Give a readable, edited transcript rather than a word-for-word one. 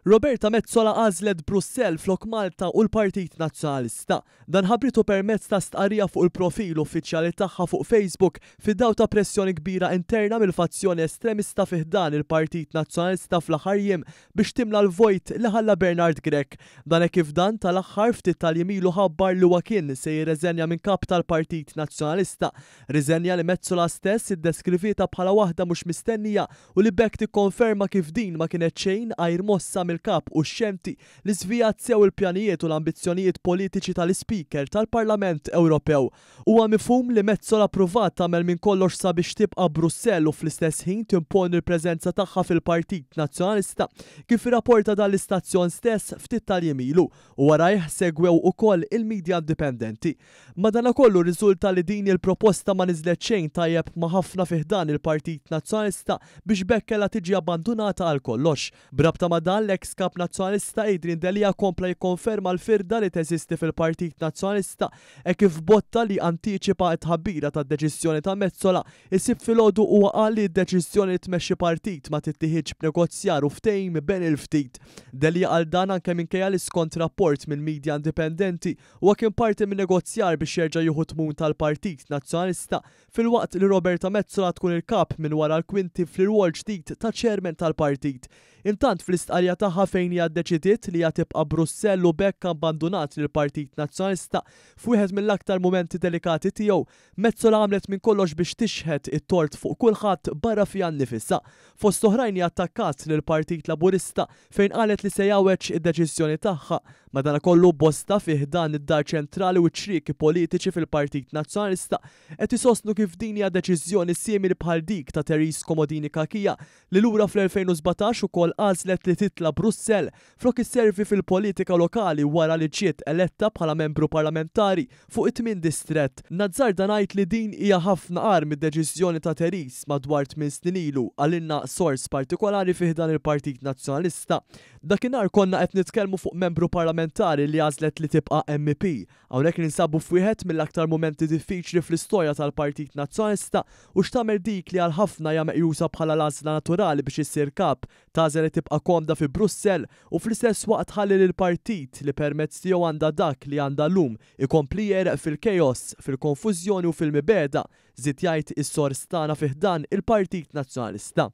Roberta Metsola għażlet Brussell flok Malta u l-Partit Nazzjonalista. Dan ħabbritu permezz ta' stqarrija fuq il-profil uffiċjali tagħha fuq Facebook fid-dawl ta' pressjoni kbira interna mill-fazzjoni estremista fi ħdan il-Partit Nazzjonalista fl-aħħar jiem biex timla l-vojt li ħalla Bernard Grech. Dan hekk kif dan tal-aħħar ftit tal-jiem ilu ħabbar li huwa kien se jirreżenja minn Kap tal-Partit Nazzjonalista. Riżenja li Metsola stess iddeskrivietha bħala waħda mhux mistennija u li b'hekk tikkonferma kif din ma kienet xejn għajr mossa mill-Kap uxxenti li żvijat sew il-pjanijiet u l-ambizzjonijiet politiċi tal-Ispeaker tal-Parlament Ewropew. Huwa mifhum li Metsola ppruvat tagħmel minn kollox sabiex tibqa' Brussell u fl-istess ħin timponi l-preżenza tagħha fil-Partit Nazzjonalista, kif irrapporta dan l-istazzjon stess ftit tal-jiem ilu, u warajh segwew ukoll il-midja indipendenti. Madanakollu rriżulta li din il-proposta ma niżlet xejn tajjeb ma' ħafna fi ħdan il-Partit Nazzjonalista biex b'hekk kellha tiġi abbandunata għal kollox. B'rabta ma' dan, l-eks Kap Nazzjonalista Adrian Delia kompla jikkonferma l-firda li teżisti fil-Partit Nazzjonalista hekk kif f'botta li antiċipa t-tħabbira tad-deċiżjoni ta' Metsola, is-Sibt filgħodu huwa qal li d-deċiżjoni li tmexxi partit ma tittiħidx b'negozjar u ftehim bejn il-ftit. Delia qal dan anke minkejja li skont rapport minn media indipendenti Huwa kien parti min-negozjar biex jerġa' jieħu t-tmun tal-Partit Nazzjonalista filwaqt li Roberta Metsola tkun il-kap minn wara l-kwinti fl-irwol ġdid ta' chairman tal-partit. Intant fl-istqarrija tagħha fejn hija ddeċidiet li hija tibqa' Brussell u b'hekk abbandunat lill-Partit Nazzjonalista f'wieħed mill-aktar mumenti delikati tiegħu, Metsola għamlet minn kollox biex tixħet it-tort fuq kulħadd barra fiha nnifisha. Fost oħrajn hija attakkat lill-Partit Laburista fejn qalet li se jgħawweġ id-deċiżjoni tagħha. Madanakollu, bosta fi ħdan id-Dar Ċentrali u ċ-ċrieki politiċi fil-Partit Nazzjonalista qed isostnu kif din hija deċiżjoni simili bħal dik ta' Therese Comodini Cachia li lura fl-2017 ukoll għażlet li titla' Brussell flok isservi fil-politika lokali wara li ġiet eletta bħala membru parlamentari fuq it-tmien distrett. Nazzarda ngħid li din hija ħafna agħar mid-deċiżjoni ta' Therese madwar tmien snin ilu, qalilna sors partikolari fi ħdan il-Partit Nazzjonalista. Dakinhar konna qed nitkellmu fuq membru parlamentari li għażlet li tibqa' MEP. Hawnhekk ninsabu f'wieħed mill-aktar mumenti diffiċli fl-istorja tal-Partit Nazzjonalista u x'tagħmel dik li għal ħafna hija meqjusa bħala l-għażla naturali biex issir kap, tagħżel li tibqa' komda fi Brussell u fl-istess waqt tħalli lill-partit li permezz tiegħu għandha dak li għandha llum ikompli jegħreq fil-chaos, fil-konfużjoni u fil-mibegħda, żied jgħid is-sors tagħna fi ħdan il-Partit Nazzjonalista.